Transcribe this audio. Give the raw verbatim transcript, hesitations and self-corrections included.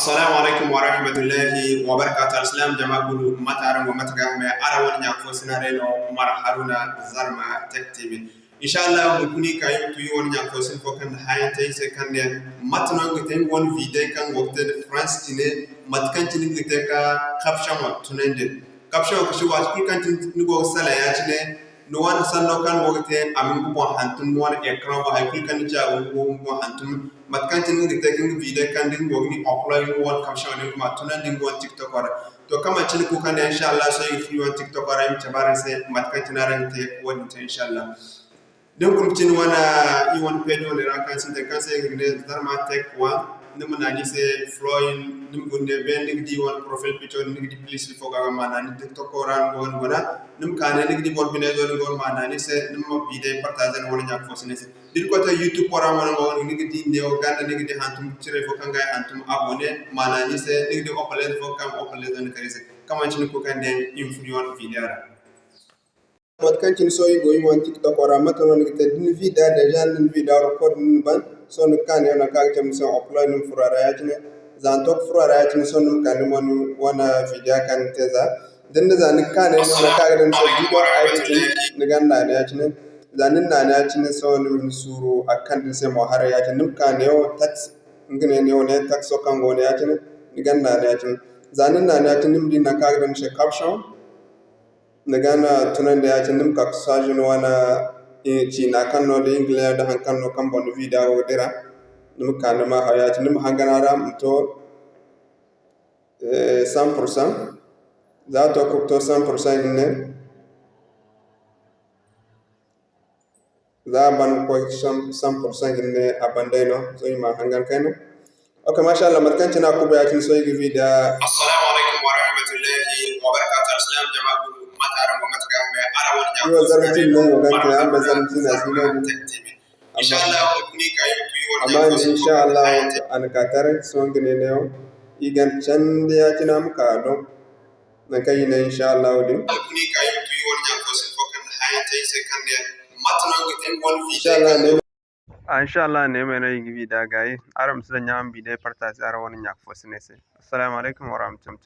Assalamu alaikum wa rahmatullahi wa barakatuh. Alsilaam jama kulu, mate araŋ go, mate ga hame? Araŋ wane ɲa fo sina day no, Umar Haruna, Zarma Tech T V. Insha Allah, hunkuna ka iri tu iri wane ɲa fo sina fo kaŋ na haayaŋ te iri se kaŋ ne, mate no nga ga te nga wane video kaŋ go ga te nda France cine, mate kaŋ cine nga ga te ka caption wo tunandi. Caption wo ga ci waati kulu kaŋ cine ni go ga salaŋ ya-cine, ni wane sanno kaŋ ni go ga te, a ma nga boŋ hantum, ni wane écran boŋ, hay kulu kaŋ ni ci a go ga nga boŋ hantum. Mate kaŋ cine ni ga te ka nga video kaŋ da ni go ga ni upload nga wane caption din, kuma tunandi nga wane TikTok ra. To, kaŋ manci ni kuuka ne, insha Allah, sohõ iri ga furo iri wane TikTok ra, iri ma cabe araŋ se mate kaŋ cine araŋ ga te wo-din te, insha Allah. Da ni guna cine wane, iri wane page wane ra kaŋ sintin kaŋ se i ga ne Zarma Tech One, ni ma naani se following, ni ma guna ne beene ni ga di wane profile picture, ni ga di plus fo ga ma naani TikTok ra ni go ga guna, ni ma ka ne ni ga di boro bine zo ni go ga ma naani se, ni ma video partager ni wane ɲa fo sina se. Da ni koy te YouTube ra mo ni go ga guna, ni ga di neewo ganda, ni ga di hantum cire fo kaŋ ga ay hantum abonné, ma naani se, ni ga di opalez fo kaŋ opalez ni kari se. Kaŋ manci ni kuuka ne, iri ma furo iri wane video ra. Mate kaŋ cine sohõ iri go iri wane TikTok ra, mate no ni ga te? Da ni vida déjà, ni vida record ni na ban, sohõ ni ga ka ne nangu kaŋ a ga cabe ni se upload, ni ma furo a ra ya-cine. Za ni to ka furo a ra ya-cine, sohõ ni ma ka ni wane, wane vida kaŋ ni te za. Da ni na za ni ga ka ne nangu kaŋ a ga daŋ ni se video editing, ni ga naani ya-cine. Za ni na naani ya-cine, sohõ ni ma ni suuru a ga kande ni se mo haray ya-cine. Ni ma ka neewo text, nga ne neewo ne text kaŋ go ne ya-cine, ni ga naani ya-cine. Za ni na naani ya-cine, ni ma di nangu kaŋ a ga daŋ ni se caption. Ni ga na tunandi ya-cine, ni ma ka ka saaji ni wane, eh, ciina kaŋ no da English da haŋ kaŋ no kaŋ boŋ ni vida go ga dira. Ni ma ka ni ma haw ya-cine, ni ma hangan a ra ma to, eh, cent pour cent. Za a to ka to cent pour cent hinne. Za a ban ga koy cent pour cent hinne, a ban day no, sohõ iri ma hangan kayna. Ok, masha Allah, mate kaŋ cine a kuuba ya-cine, sohõ iri ga video. Assalamu alaikum wa rahmatullahi wa barakatuh. Alsilaam jama kulu, mate araŋ go, mate ga hame? Araŋ wane ɲa fo sina day no, Umar Haruna, Zarma Tech T V. Amma insha Allah, a na ka taray, sohõ nga ne neewo, iri ga candi ya-cine a ma ka a do. Nangu kaŋ iri ne, insha Allah, din. Insha Allah, ne. Ah, insha Allah, ne me no iri ga video gaayi. Araŋ ma si daŋ ɲaama video partager araŋ wane ɲa fo sina se. Assalamu alaikum wa rahmatullahi.